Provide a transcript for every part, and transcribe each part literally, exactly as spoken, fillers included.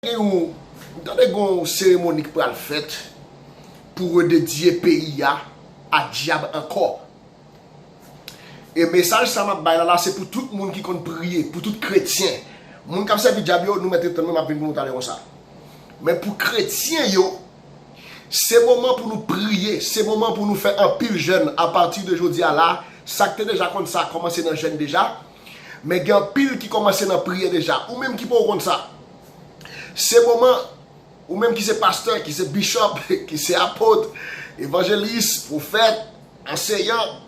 Gen yon, m tande gen yon seremoni ki pral fèt pou rededye peyi a a dyab ankò. E mesaj sa m ap bay la, la se pou tout moun ki konn priye, pou tout kretyen. Moun k ap sèvi dyab yo, nou mèt ret tann mwen, m ap vin pou nou talè konsa. Men pou kretyen yo, se moman pou nou priye, se moman pou nou fè anpil jèn apati de jodi a la. Sa k te deja konn sa, kòmanse nan jèn deja. Men gen anpil ki kòmanse nan priyè deja. Ou menm ki poko konn sa, se moman, ou menm ki se pastè, ki se bishop, ki se apot, evanjelis, pwofèt, anseyan,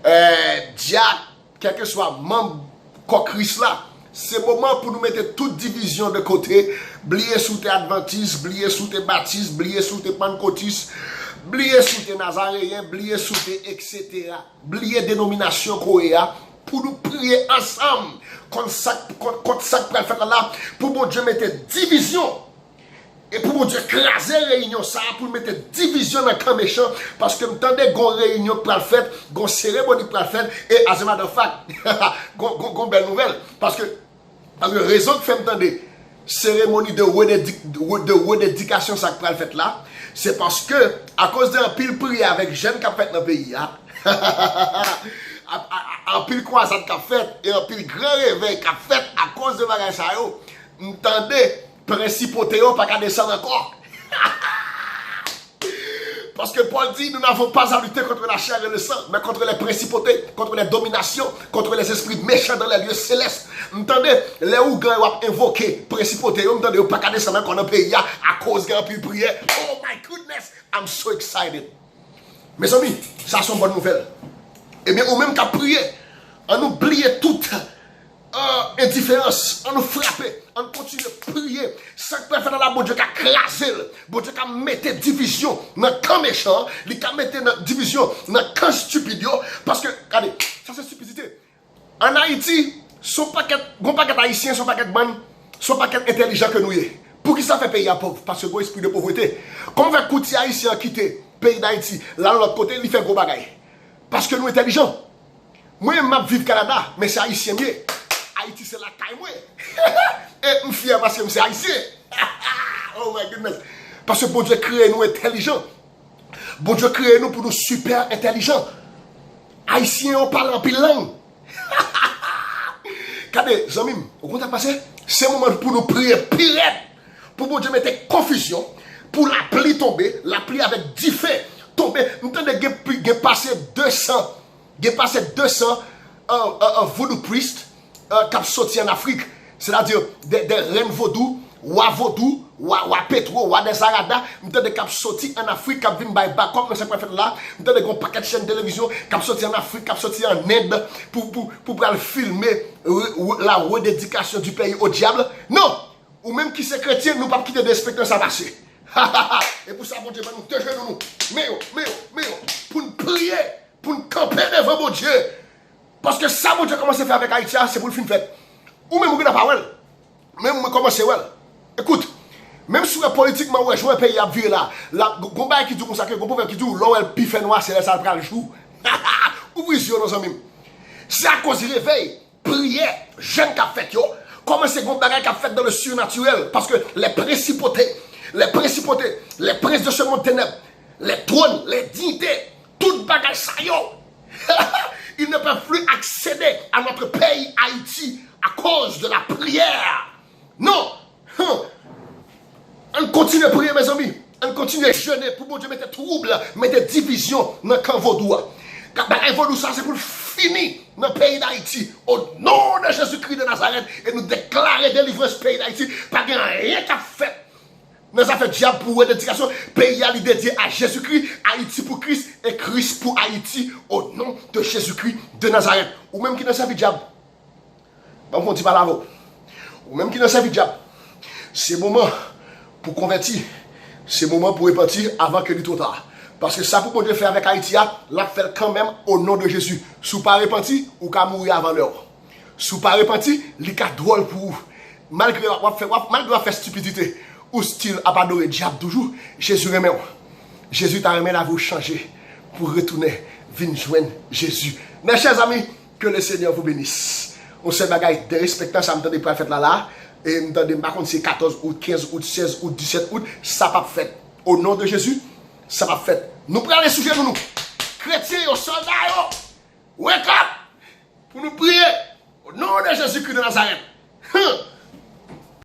eh, dyak, kèlkeswa manm kò Kris la, se moman pou nou mete tout divizyon de kote, bliye si w te advantis, bliye si w te batis, bliye si w te pannkotis, bliye si w te nazareyen, bliye si w te etsetera. Bliye denominasyon ke w ye a, pou nou priye ansanm kont sa, kont, kont sa k pral fèt la la, pou Bondye mete divizyon. E pou Bondye kraze reyinyon sa a, pou l mete divizyon nan kan mechan, paske m tande gon reyinyon k pral fèt, gon seremoni k pral fèt, e as a matter of fact, gon, gon, gon bèl nouvèl, paske, paske rezon k fè m tande seremoni de rededik-, de rededikasyon sa k pral fèt la, se paske, akoz de anpil priyè avèk jèn k ap fèt nan peyi a, a, a, a, anpil kwazad k ap fèt, e anpil gran revèy k ap fèt akoz de bagay sa yo, m tande Prensipote yo pa ka desann ankò. Paske Pòl di, nous n'avons pas à lutter contre la chair et le sang, mais contre les principautés, contre les dominations, contre les esprits méchants dans les lieux célestes. M tande, lè ougan yo ap envoke prensipote yo, m tande yo pa ka desann ankò nan peyi a, akoz gen anpil priyè. Oh my goodness, I'm so excited. Mezanmi, sa se yon bòn nouvèl. Ebyen, ou menm k ap priye, ann nou bliye tout, euh, endiferans. Ann nou frape. Ann kontinye priye. Sa k pral fèt la, Bondye ka kraze l. Bondye ka mete divizyon nan kan mechan an. Li ka mete nan divizyon nan kan estipid yo. Paske, gade, sa se estipidite. Ann Ayiti, se yon pakèt, gon pakèt Ayisyen, se yon pakèt bann, se yon pakèt entèlijan ke nou ye. Poukisa fè peyi a pòv? Paske gon espri de povrete. Kòman fè kou ti Ayisyen an kite peyi Dayiti, l al lòt kote, li fè gwo bagay? Paske nou entèlijan. Mwen menm, m ap viv Kanada, men se Ayisyen m ye. Ayiti se lakay mwen. E m fyè paske m se Ayisyen. Oh my goodness. Paske Bondye kreye nou entèlijan. Bondye kreye nou pou nou sipè entèlijan. Ayisyen yo pale anpil lang. Gade, zanmi m, ou konn sa k pase? Se moman pou nou priye pi rèd. Pou Bondye mete konfizyon, pou lapli tonbe, lapli avèk dife tonbe. M tande gen pli, gen pase de san, gen pase de san, euh, euh, euh, voodoo priest, euh, k ap soti ann Afrik. Sètadi, de, de rèn vodou, wa vodou, wa, wa Petwo, wa dèzarada, m tande k ap soti ann Afrik, k ap vin bay bakòp nan sa k pral fèt la. M tande gen yon pakèt chèn televizyon k ap soti ann Afrik, k ap soti ann End, pou, pou, pou pral filme re-, re-, la rededikasyon di peyi o dyab. Non! Ou menm ki se kretyen, nou p ap kite derespektan sa pase. E pou sa, Bondye ban nou de jenou nou. Men yo, men yo, men yo. Pou n priye, pou n kanpe devan Bondye. Paske sa Bondye kòmanse fè avèk Ayiti a, se pou l fin fèt. Ou menm ou gentan pa wè l. Men mwen kòmanse wè l. Ekout, menm si w wè politikman, ou wè jan peyi a ap vire la, la, gon bagay ki di w konsa ke, gon pwovèb ki di w, lè w wè l pi fè nwa, se lè sa l pral jou. Ouvri zye w non, zanmi m. Se akoz revèy, priyè, jèn k ap fèt yo, kòmanse gon bagay k ap fèt dans le surnaturel, paske les principautés, les principautés, les princes de ce monde ténèbres, les trônes, les dignités, tout bagay sa yo, ils ne peuvent plus accéder à notre pays Haïti à cause de la prière. Non! Hum. Ann kontinye priye, mezanmi. Ann kontinye jene pou Bondye mete twoub, mete divizyon nan kan vodou a. Ka bagay vodou sa, se pou l fini nan peyi Dayiti. O non de Jezikri de Nazarèt, e nou deklare delivrans peyi Dayiti. Pa gen anyen k ap fèt nan zafè dyab pou rededikasyon. Peyi a, li dedye a Jezikri. Ayiti pou Kris, e Kris pou Ayiti. O non de Jezikri de Nazarèt. Ou menm ki nan sèvi dyab, ban m fè yon ti pale avè w. Ou menm ki nan sèvi dyab, se moman pou konvèti. Se moman pou repanti avan ke li twò ta. Paske sa pou Bondye fè avèk Ayiti a, l ap fè l kanmenm o non de Jezi. Si w pa repanti, ou ka mouri avan lè w. Si w pa repanti, li ka dwòl pou ou. Malgre w ap fè, w ap, malgre w ap fè estipidite, ou still ap adore dyab toujou. Jezi renmen w. Jezi ta renmen lavi w chanje pou w retounen vin jwenn Jezi. Mes chers amis, que le Seigneur vous bénisse. Yon sèl bagay derespektan sa m tande pral fèt la la, E m tande, m pa konn si se katòz out, kenz out, sèz out, disèt out, sa p ap fèt. O non de Jezi, sa p ap fèt. Nou prale sou jenou nou. Kretyen yo, sòlda yo, wake up! Pou nou priye. O non de Jezikri de Nazarèt. Hum!